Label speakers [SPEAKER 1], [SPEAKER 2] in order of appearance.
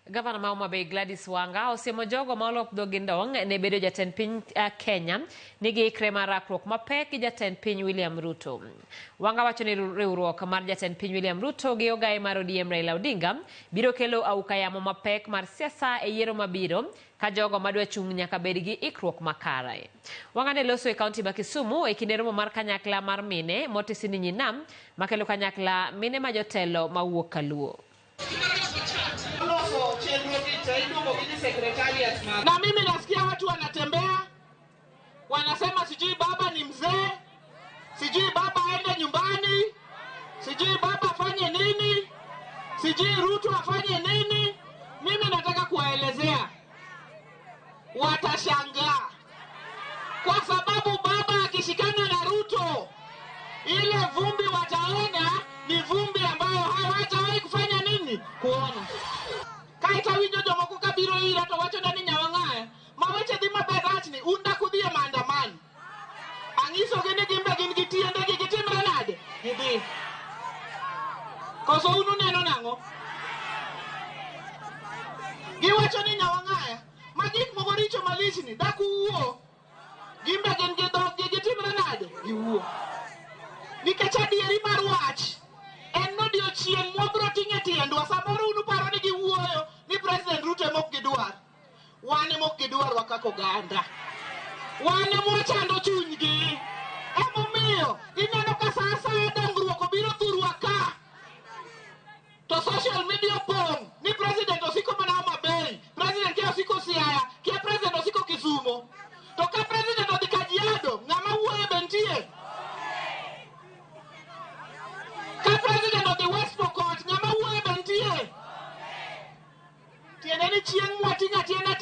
[SPEAKER 1] Gavana ma Homa Bay Gladys Wanga osiemo jogo ma olok dhogi ndong' ne bedo jatend piny Kenya ni giikre mar rakruok mapek gi jatend piny William Ruto. Wanga wacho ni riwruok mar jatend piny William Ruto gi ogaye mar ODM Raila Odinga biro kelo auka yamo mapek mar siasa e yiero mabiro ka jogo madwa chung' nyaka bed gi ikruok makare. Wanga ne loso e kaunti ma Kisumu e kinde romo mar kanyakla mar mine motisi ni Nyinam makelo kanyakla mine ma jotelo mawuok Kaluo.
[SPEAKER 2] Na mimi nasikia watu wanatembea wanasema sijui baba ni mzee, sijui baba aende nyumbani, sijui baba afanye nini, sijui Ruto afanye nini. Mimi nataka kuwaelezea, watashangaa kwa sababu baba akishikana na Ruto, ile vumbi wataona ni vumbi ambayo hawatawahi kufanya nini kuona. Kaita winjo jomoko kabiro ira to wacho ni nyawang'aye ma weche dhi maber rachni un dak udhi e maandamano. Ang'isogi ni gin be gin gi tiendegi gitimre nade? Gidhi. Koso un uneno nang'o? Giwacho ni nyawang'aya ma gik moko richo malichni dak uwuo. Gin be gin gi dhoggi gitimre nade? Giwuo. Nikech adieri mar wach en odiochieng' mwabro ting'e tiendwa. Samoro un uparo ni giwuoyo ni President Ruto ema ok gidwar. Wan ema ok gidwarwa kaka oganda. Wan ema wachando chunygi. Emomiyo ineno ka sa asaya dongruok obiro thurwa ka. To social media opong' ni President osiko mana Homa Bay, President kia osiko Siaya, kia President osiko Kisumo. To ka President odhi Kajiado, ng'ama wuoyo be nitie? Ka President odhi West Pokot, ng'ama wuoyo be nitie? Tiende ni chieng' mwating'o atienda